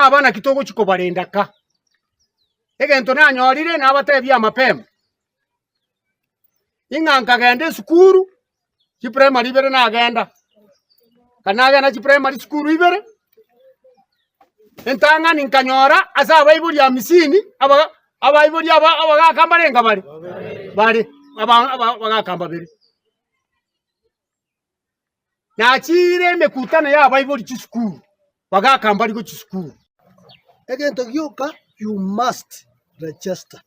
aba naki togochia kobarenda ka? Egento nanyorire nabatebie mapema, ing'a nkagenda esukuru, chiprimary ibere nagenda, ekero nagenda chiprimary sukuru ibere, entang'ani nkanyora ase abaibori hamsini, aba abaibori aba abagaka mbarenge bare? Bare, aba aba abagaka mbabere. Nachiire emekutano y'abaibori chisukuru, bagaka mbari gochia chisukuru. Egento gioka you must register,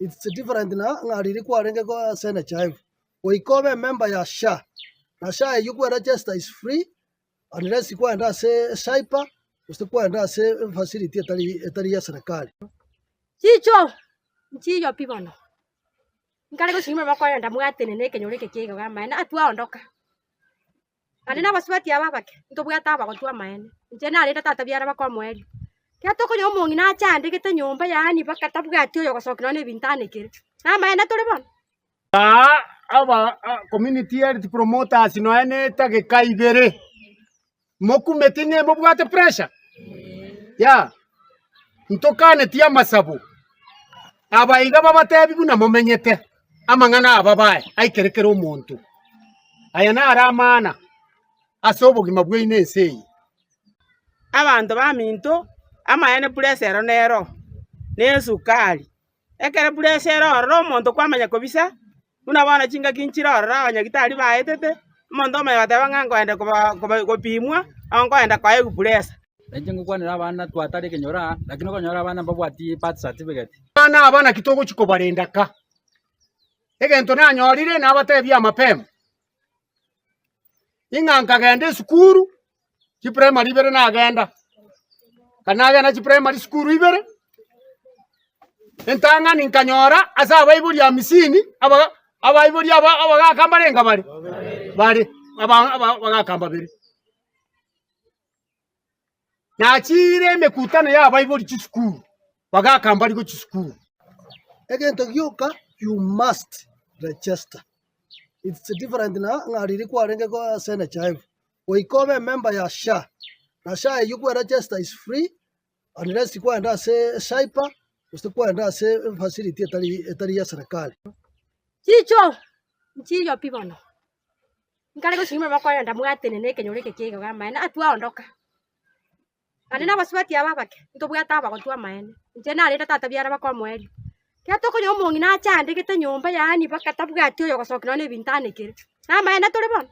it's different na ng'a riria kwarenge ase NHIF, goika obe emember ya SHA, na SHA eywo kweregister is free unless kwagenda ase cyber gose kwagenda ase efacility etari etari ya serikali. Chicho nchiyo pi bono, Nkare gochia nyuma bakoenda mwatenena ekenyoro eke kia igoro amaene, atwaondoka. Naende na abasubati aba abake, ntobwate abagotwa amaene, inche narende tata biara bakomoerio. Ekero tokonyora omong'ina achandegete nyomba yaani mpaka tabwati oyo ogosokia nonye na ebinto anekere, namaene tore bono. Aa aba community health promoters nonya na etageka ibere, Mokumeti ng'a mobwate pressure? Yea. Ntokaneti amasabo. Aba iga babatebi buna momenyete, amang'ana aba bae aikere kera omonto. Aya naro amana ase obogima bwaino ense eye. Abanto baminto, amaene pressure ero nero, na esukari. Ekero pressure ere ororo omonto kwamanya kobisa, buna bono chingaki nchire ororo abanyagitari baetete, omonto omanya goteba ng'a nkoenda koba koba gopimwa, ao nkoenda koegwa pressure. Nainche ngokwanera abana twatare ekenyoro aa, lakini okonyora abana mbabwati birth certificate. Abana aba naki togochia kobarenda ka? Egento nanyorire nabatebie mapema, ing'a nkagenda esukuru, chiprimary ibere nagenda, ekero nagenda chiprimary sukuru ibere, entang'ani nkanyora ase abaibori hamsini, aba abaibori aba abagaka mbarenge bare? Bare, aba aba abagaka mbabere. Nachiire emekutano y'abaibori chisukuru, bagaka mbari gochia chisukuru. Egento gioka you must register, it's different na ng'a riria kwarenge ase NHIF, goika obe emember ya SHA, na SHA eywo kweregister is free unless kwagenda ase cyber gose kwagenda ase efacility etari etari ya serikali. Chicho nchiyo pi bono, nkare gochia nyuma bakoenda mwatenena ekenyoro eke kia igoro amaene atwaondoka. Naende na abasubati aba abake, ntobwate abagotwa amaene, inche narende tata biara bakomoerio. Ekero tokonyora omong'ina achandegete nyomba yaani mpaka tabwati oyo ogosokia nonye na ebinto anekere, namaene tore bono.